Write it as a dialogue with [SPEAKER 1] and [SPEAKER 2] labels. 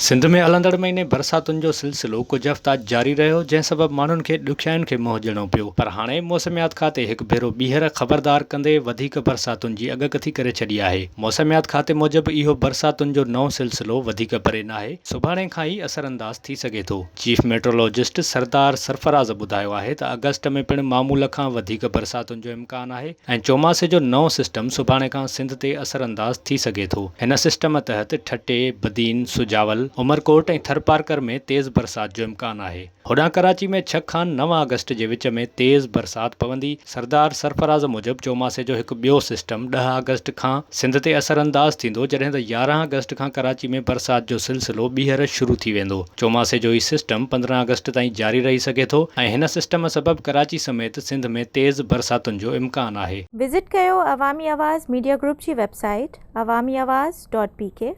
[SPEAKER 1] سنڌ ۾ هلندڙ مهيني برساتن جو سلسلو ڪجهه هفتا جاري رهيو، جنهن سبب ماڻهن کي ڏکيائين کي منهن ڏيڻو پيو، پر هاڻي موسميات کاتي هڪ ڀيرو ٻيهر خبردار ڪندي وڌيڪ برساتن جي اڳڪٿي ڪري ڇڏي آهي. موسميات کاتي موجب اهو برساتن جو نئون سلسلو وڌيڪ پري ناهي، سڀاڻي کان ئي اثرانداز ٿي سگهي ٿو. چيف ميٽرولوجسٽ سردار سرفراز ٻڌايو آهي ته آگسٽ ۾ پڻ معمول کان وڌيڪ برساتن جو امڪان آهي ۽ چوماسي جو نئون سسٽم سڀاڻي کان سنڌ تي اثرانداز ٿي سگهي ٿو. هن سسٽم تحت ٺٽي، بدين، سجاول، عمرڪوٽ ۽ ٿرپارڪر ۾ تيز برسات جو امڪان آهي. هوڏانهن ڪراچي ۾ ڇهه کان نو آگسٽ جي وچ ۾ تيز برسات پوندي. سردار سرفراز موجب چوماسي جو هڪ ٻيو سسٽم ڏهه آگسٽ کان سنڌ تي اثرانداز ٿيندو جڏهن ته 11 آگسٽ کان ڪراچي ۾ برسات جو سلسلو ٻيهر شروع ٿي ويندو. چوماسي جو هي سسٽم 15 آگسٽ تائين جاري رهي سگهي ٿو ۽ هن سسٽم سبب ڪراچي سميت سنڌ ۾ تيز برساتن جو امڪان آهي.
[SPEAKER 2] وزٽ ڪيو عوامي آواز ميڊيا گروپ جي website Awami Awaz dot P K.